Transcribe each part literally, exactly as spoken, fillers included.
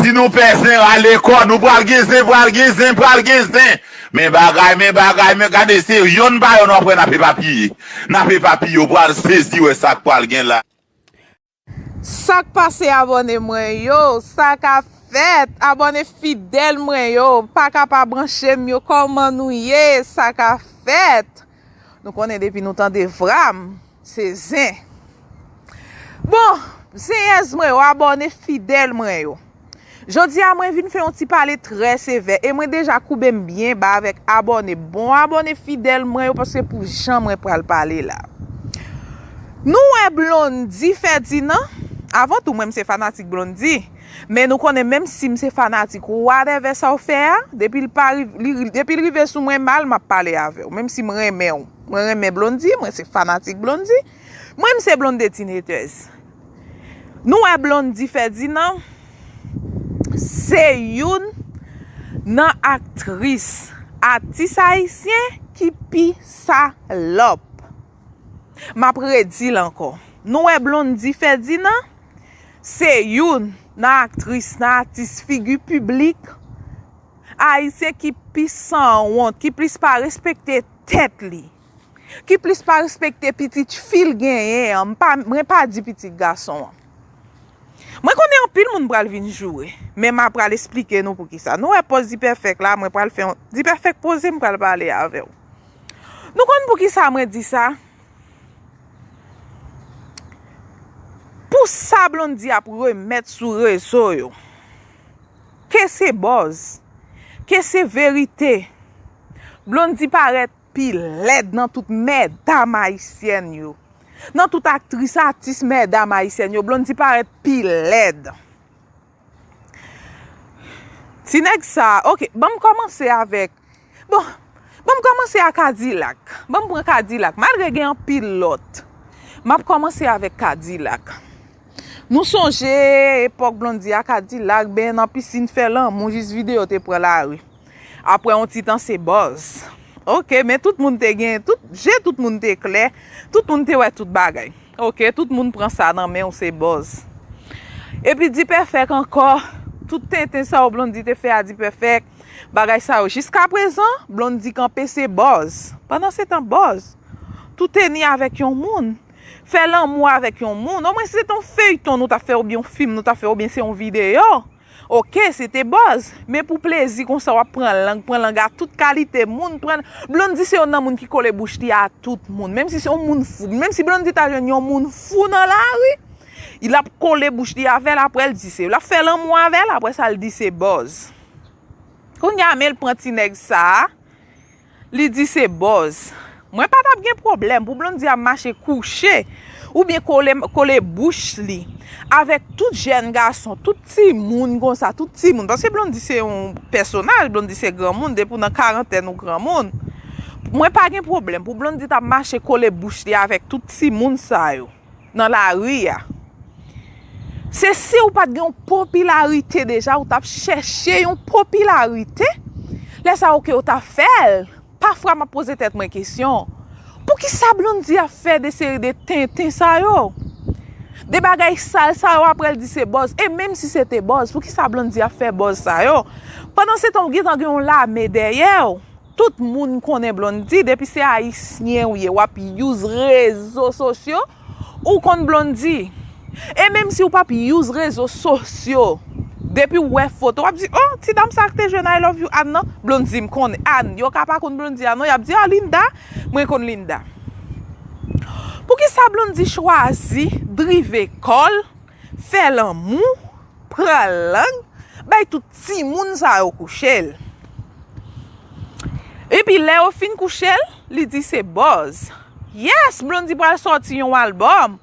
Si nou pè zen, rale kò nou, pral gen zen, pral gen zen, pral gen zen. Men bagay, men bagay, men gade, se yonn pa yonn w ap wè n ap epapiye. N ap epapiye, w pral sezi wè sa k pral gen la. Sa k pase abòne mwen yo, sa k ap fèt, abòne fidèl mwen yo, pa ka pa branche m yo, kòman nou ye, sa k ap fèt? Nou konnen depi nou tande vra m, se zen. Bon, zenyèz mwen yo, abòne fidèl mwen yo. Jodi a mwen vin fè yon ti pale trè sevè e mwen deja koube m byen ba avèk abòne, bon abòne fidèl mwen yo paske pou jan mwen pral pale la. Nou wè Blondy Ferdinand? Avan tou mwen m se fanatik Blondy. Men nou konnen menm si m se fanatik ou whatever sa w fè a, depi l pa ri- li- depi l rive sou mwen mal m ap pale avè w. Menm si m renmen w. Mwen renmen Blondy, mwen se fanatik Blondy. Mwen m se Blonde Teenagers. Nou wè Blondy Ferdinand se youn nan aktris, atis ayisyen ki pi salòp. M ap redi l ankò. Nou wè Blondy Ferdinand se youn nan aktris, nan atis figi piblik ayisyen ki pi sanwont, ki plis pa respekte tèt li, ki plis pa respekte pitit fi l genyen an. M pa, mwen pa di pitit gason an. Mwen konnen anpil moun pral vin joure, men m a pral esplike nou poukisa. Nou wè pòz Dipèfèk la, mwen pral fè yon Dipèfèk poze m pral pale avè w. Nou konn poukisa mwen di sa? Pou sa Blondy ap remèt sou rezo yo, ke se bòz, ke se verite, Blondy parèt pi lèd nan tout mèdam ayisyèn yo. Nan tout aktris, atis, mèdam ayisyèn yo, Blondy parèt pi lèd. Ti nèg sa, ok, ban m kòmanse avèk, bon, ban m kòmanse a Kadilak. Ban m pran Kadilak, malgre gen anpil lòt. M ap kòmanse avèk Kadilak. Nou sonje epòk Blondy a Kadilak, benyen nan pisin, fè lanmou, jis videyo te pran lari. Apre yon ti tan se bòz. Ok, men tout moun te gen, tout je tout moun te klè, tout moun te wè tout bagay. Ok, tout moun pran sa nan men w se bòz. Epi Dipèfèk ankò, tout tenten sa yo Blondy te fè a Dipèfèk, bagay sa yo. Jiskaprezan, Blondy kanpe se bòz. Pandansetan bòz tou te ni avèk yon moun, fè lanmou avèk yon moun. Omwen si se te yon feyton nou t ap fè oubyen yon fim nou t ap fè oubyen se yon videyo. Ok, se te bòz. Men pou plezi konsa w ap pran lang, pran lang a tout kalite moun, pran, Blondy se youn nan moun ki kole bouch li a tout moun. Menm si se yon moun fou, menm si Blondy ta jwenn yon moun fou nan lari, l ap kole bouch li avè l, apre l di se, l ap fè lanmou avè l, apre sa l di se bòz. Kounye a men l pran ti nèg sa a, li di se bòz. Mwen pa t ap gen pwoblèm pou Blondy ap mache kouche oubyen kole, kole bouch li avèk tout jèn gason, tout timoun konsa, tout timoun. Paske Blondy se yon pèsonaj, Blondy se granmoun, depi w nan karantèn ou granmoun. Mwen pa gen pwoblèm pou Blondy t ap mache kole bouch li avèk tout timoun sa yo nan lari a. Se si w pa t gen yon popilarite deja, ou t ap chèche yon popilarite. Lè sa yo ke w t ap fè l, pafwa m ap poze tèt mwen kesyon, poukisa Blondy ap fè de seri de tenten sa yo? De bagay sal sa yo, apre l di se bòz. E menm si se te bòz, poukisa Blondy ap fè bòz sa yo? Pandansetan, w gentan gen yon lame dèyè w. Tout moun konnen Blondy, depi se ayisyen w ye, w ap use rezo sosyo, ou konn Blondy. E menm si w p ap use rezo sosyo, depi w wè foto, w ap di, oh, ti dam sa k te jwenn I love you Ann nan, Blondy m konnen Ann. Yo ka pa konn Blondy a non, y ap di, ah, Linda, mwen konn Linda. Poukisa Blondy chwazi drive kò l, fè lanmou, pran lang, bay tout timoun sa yo kouche l? Epi lè yo fin kouche l, li di se bòz. Yes, Blondy pral sòti yon albòm.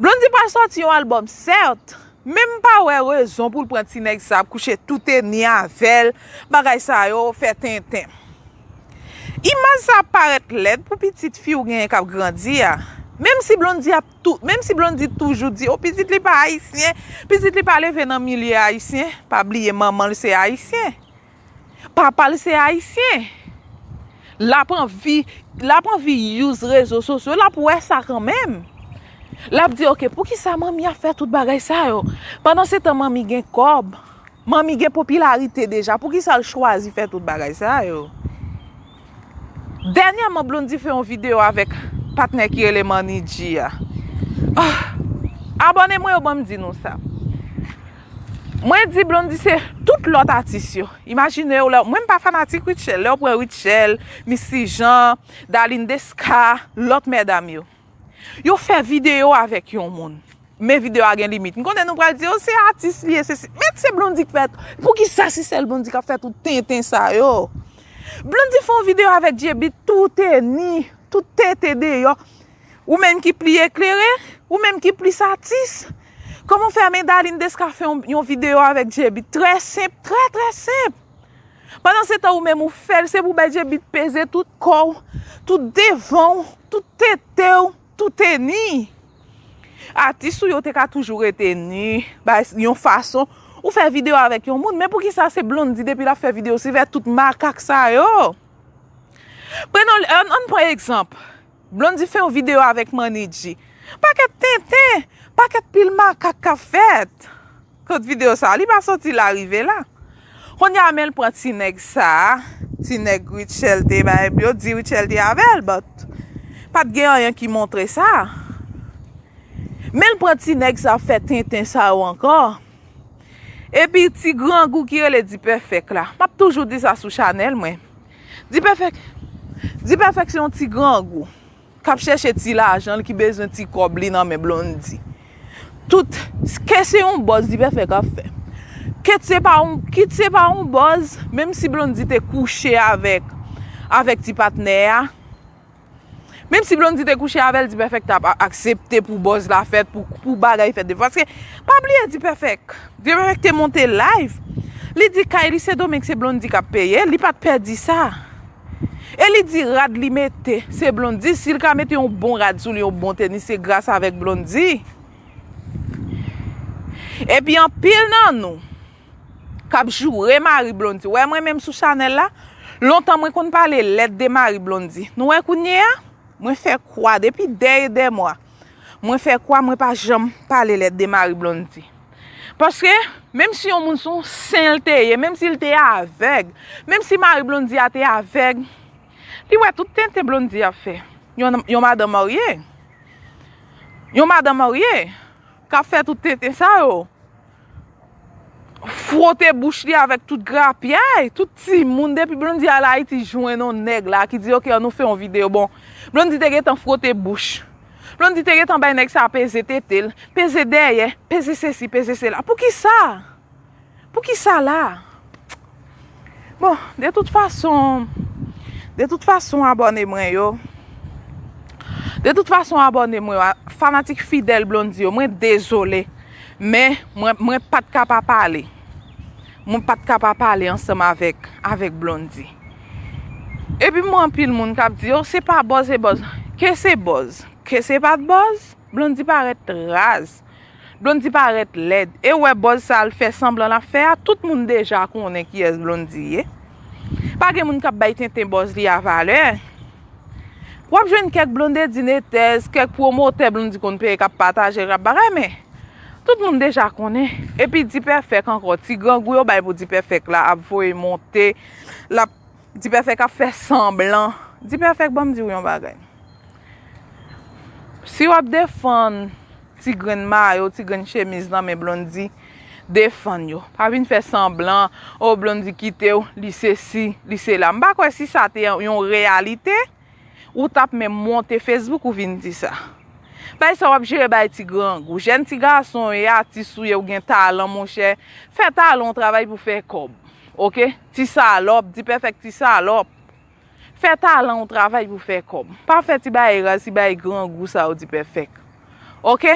Blondy pral sòti yon albòm, sèt, men m pa wè rezon pou l pran ti nèg sa ap kouche tout e ni avè l, bagay sa yo, fè tenten. Imaj sa ap parèt lèd pou pitit fi w genyen k ap grandi a. Menm si Blondy ap tou, menm si Blondy toujou di, oh, pitit li pa ayisyen, pitit li pa leve nan milye ayisyen, pa bliye manman l se ayisyen. Papa l se ayisyen. L ap anvi, l ap anvi use rezo sosyo, l ap wè sa kanmenm. L ap di, "Oke, poukisa manmi ap fè tout bagay sa yo? Pandan se tan manmi gen kòb, manmi gen popilarite deja, poukisa l chwazi fè tout bagay sa yo?" Dènyèman, Blondy fè yon videyo avèk patnè ki rele Manny G a. Ah, abòne mwen yo ban m di nou sa. Mwen di Blondy se tout lòt atis yo. Imajine w lè, mwen m pa fanatik Rutshelle. Lè w pran Rutshelle, Misty Jean, Darline Desca, lòt medam yo. Yo fè videyo avèk yon moun. Men videyo a gen limit. M konnen nou pral di, "Oh, se atis li ye, se, se." Men se Blondy k fè. Poukisa se sèl Blondy k ap fè tout tenten sa yo? Blondy fè yon videyo avèk J-Beatz, tout teni, tout tenten deyò. Ou menm ki pli eklere, ou menm ki plis atis. Kòman w fè men Darline Desca fè yon, yon videyo avèk J-Beatz? Trè senp, trè, trè senp. Pandan se tan ou menm ou fè l, se pou bay J-Beatz peze tout kò w, tout devan w, tout tete w, tout teni. Atis ou yo te ka toujou rete ni, bay yon fason. Ou fè videyo avèk yon moun, men poukisa se Blondy depi l ap fè videyo, se fè tout makak sa yo? Pran non, ann, ann pran egzanp. Blondy fè yon videyo avèk Manny G. Pakèt tenten, pakèt pil makak k ap fèt. Kot videyo sa, li pa soti la rive la. Kounye a men l pran ti nèg sa, ti nèg Rutshelle te bay, yo di Rutshelle te avè l, but pa t gen anyen ki montre sa. Men l pran ti nèg sa ap fè tenten sa yo ankò. Epi ti grangou ki rele Dipèfèk la. M ap toujou di sa sou chanèl mwen. Dipèfèk, Dipèfèk se yon ti grangou k ap chèche ti lajan l, ki bezwen ti kòb li nan men Blondy. Tout, ke se yon buzz Dipèfèk ap fè. Kit se pa yon, kit se pa yon buzz, menm si Blondy te kouche avèk, avèk ti patnè a, menm si Blondy te kouche avè l, Dipèfèk t ap a-, aksepte pou buzz la fèt, pou, pou bagay fèt de. Paske, pa bliye Dipèfèk. Dipèfèk te monte live. Li di kay li Sendomeng se Blondy k ap peye, li pa t pè di sa. E li di rad li mete, se Blondy. Si l ka mete yon bon rad sou li, yon bon tenis, se gras avèk Blondy. Epi anpil nan nou k ap joure mari Blondy. Wè mwen menm sou chanèl la, lontan mwen konn pale lèd de mari Blondy. Nou wè kounye a, mwen fè kwa depi dè e dè mwa. Mwen fè kwa, mwen pa janm pale lèd de mari Blondy. Paske, menm si yon moun se yon sen l te ye, menm si l te avèg, menm si mari Blondy a te avèg, li wè tout tenten Blondy ap fè. Yon, yon madanm marye. Yon madanm marye k ap fè tout tenten sa yo. Fwote bouch li avèk tout grapyay, tout timoun. Depi Blondy al Ayiti jwenn yon nèg la ki di, "Oke, ann nou fè yon videyo." Bon, Blondy te gentan fwote bouch. Blondy te gentan bay nèg sa peze tete l, peze dèyè, peze sesi, peze sela. Poukisa? Poukisa la? Bon, de tout fason, de tout fason, abòne mwen yo. De tout fason, abòne mwen yo, a, fanatik fidèl Blondy yo, mwen dezole. Men, mwen, mwen pa t ka pa pale. Mwen pa t ka pa pale ansanm avèk, avèk Blondy. Epi mwen anpil moun k ap di, "Oh, se pa buzz, se buzz." Ke se buzz, ke se pa t buzz, Blondy parèt raz. Blondy parèt lèd. E w wè buzz sa l fè sanblan l ap fè a, tout moun deja konnen kiyès Blondy ye. Pa gen moun k ap bay tenten buzz li a valè. W ap jwenn kèk Blondedy Netez, kèk pwomotè Blondy konn peye k ap pataje, k ap bagay, men tout moun deja konnen. Epi Dipèfèk ankò, ti grangou yo bay pou Dipèfèk la ap voye monte, l ap, Dipèfèk ap fè sanblan. Dipèfèk, ban m di w yon bagay. Si w ap defann ti grenn mayo, ti grenn chemiz nan men Blondy, defann yo. Pa vin fè sanblan, "Oh, Blondy kite w, li sesi, li sela." M pa kwè si sa te yon reyalite, ou t ap menm monte Facebook ou vin di sa. Bay sa w ap jere bay ti grangou. Jèn ti gason e atis ou ye, ou gen talan, monchè. Fè talan w travay pou fè kòb. Oke? Ti salòp, Dipèfèk ti salòp. Fè talan w travay pou fè kòb. Pa fè ti bagay raz, ti bagay grangou sa yo Dipèfèk. Oke?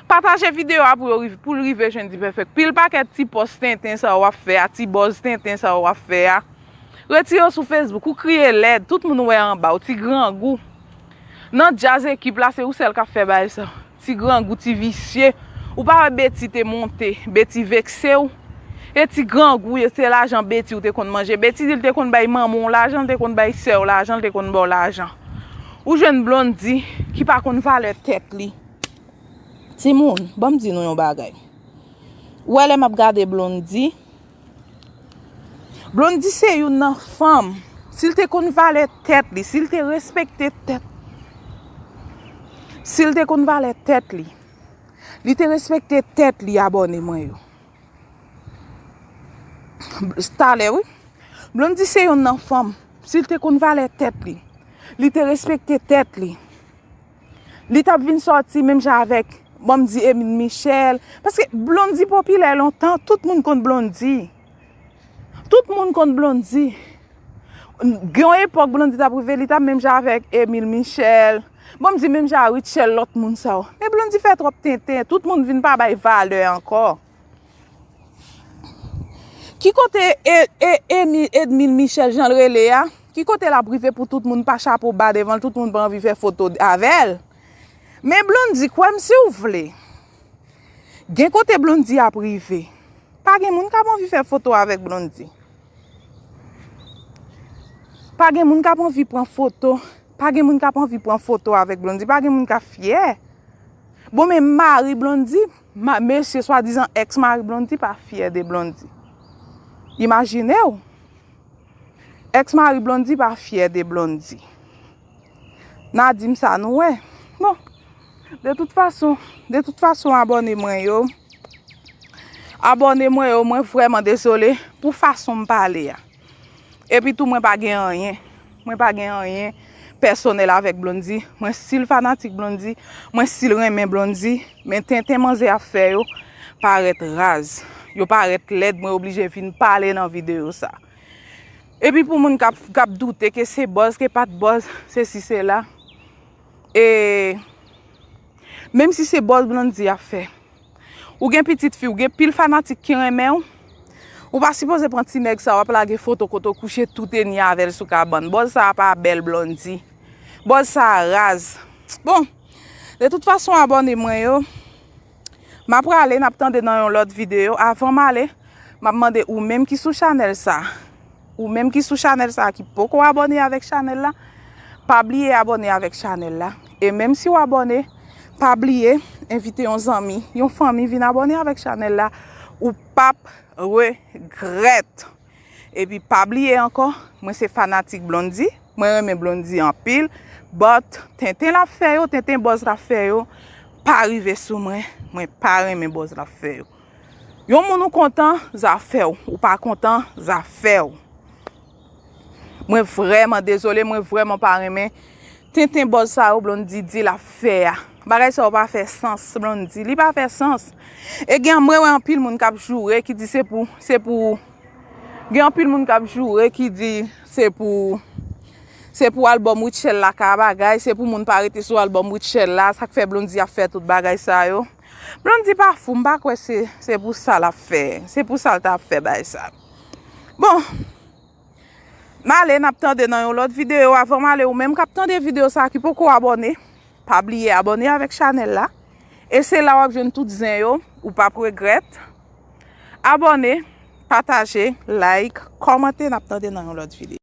Pataje videyo a pou yo riv-, pou l rive jwenn Dipèfèk. Pil pakèt ti pòs tenten sa yo w ap fè a, ti buzz tenten sa yo w ap fè a. Retire yo sou Facebook, ou kriye lèd, tout moun wè anba w, ti grangou. Nan djaz ekip la, se ou sèl k ap fè bagay sa. Ti grangou, ti visye. Ou pa wè Betty te monte, Betty vekse w. E ti grangou, e se lajan Betty ou te konn manje. Betty di l te konn bay manman w lajan, l te konn bay sè w lajan, l te konn ba w lajan. Ou jwenn Blondy ki pa konn valè tèt li. Timoun, ban m di nou yon bagay. Ou wè lè m ap gade Blondy, Blondy se youn nan fanm, si l te konn valè tèt li, si l te respekte tèt, si l te konn valè tèt li, li te respekte tèt li, abòne mwen yo. Talè, wi. Blondy se youn nan fanm, si l te konn valè tèt li, li te respekte tèt li, li t ap vin sòti menm jan avèk, ban m di, Emile Michel. Paske Blondy popilè lontan, tout moun konn Blondy. Tout moun konn Blondy. Gen yon epòk Blondy t ap rive, li t ap menm jan avèk Emile Michel. Ban m di menm jan a Rutshelle, lòt moun sa yo. Men Blondy fè twòp tenten, tout moun vin pa bay valè ankò. Ki kote e, e, Emi-, Edmil Michel, jan l rele a? Ki kote l ap rive pou tout moun pa chapo ba devan l, tout moun pa anvi fè foto avè l? Men Blondy, kwè m si w vle. Gen kote Blondy ap rive. Pa gen moun k ap anvi fè foto avèk Blondy. Pa gen moun k ap anvi pran foto. Pa gen moun k ap anvi pran foto avèk Blondy. Pa gen moun k ap fyè. Bon, men mari Blondy, ma-, mesye swadizan èks mari Blondy pa fyè de Blondy. Imajine w. Èks mari Blondy pa fyè de Blondy. N a di m sa, nou wè. Bon, de tout fason, de tout fason, abòne mwen yo. Abòne mwen yo, mwen vrèman dezole pou fason m pale a. Epi tou, mwen pa gen anyen. Mwen pa gen anyen pèsonèl avèk Blondy. Mwen still fanatik Blondy. Mwen still renmen Blondy. Men tenten manzè ap fè yo parèt raz. Yo parèt lèd. Mwen oblije vin pale nan videyo sa. Epi pou moun k ap, k ap doute ke se buzz, ke pa t buzz, sesi, sela. E menm si se buzz Blondy ap fè, ou gen pitit fi, ou gen pil fanatik ki renmen w, ou pa sipoze pran ti nèg sa w ap lage foto kote w kouche tout eni avè l sou kabann. Buzz sa a pa bèl Blondy. Buzz sa a raz. Bon, de tout fason, abòne mwen yo. M ap prale, n ap tande nan yon lòt videyo. Avan m ale, m ap mande ou menm ki sou chanèl sa, ou menm ki sou chanèl sa ki poko abòne avèk chanèl la, pa bliye abòne avèk chanèl la. E menm si w abòne, pa bliye envite yon zanmi, yon fanmi vin abòne avèk chanèl la. Ou p ap regrèt. Epi pa bliye ankò, mwen se fanatik Blondy, mwen renmen Blondy anpil, but tenten l ap fè yo, tenten buzz l ap fè yo, pa rive sou mwen, mwen pa renmen buzz l ap fè yo. Yon moun ou kontan, zafè w, ou pa kontan, zafè w. Mwen vrèman dezole, mwen vrèman pa renmen tenten buzz sa yo Blondy di l ap fè a. Bagay sa yo pa fè sans, Blondy, li pa fè sans. E gen, mwen wè anpil moun k ap joure ki di se pou, se pou, gen anpil moun k ap joure ki di se pou, se pou album Rutshelle la ka bagay, se pou moun pa rete sou album Rutshelle la, sa k fè Blondy ap fè tout bagay sa yo. Blondy pa fou, m pa kwè se, se pou sa l ap fè, se pou sa l t ap fè bagay sa. Bon, m ale, n ap tande nan yon lòt videyo. Avan m ale, ou menm k ap tande videyo sa ki poko abòne, pa bliye abòne avèk chanèl la. E se la w ap jwenn tout zen yo, ou p ap regrèt. Abòne, pataje, like, kòmante, n ap tande nan yon lòt videyo.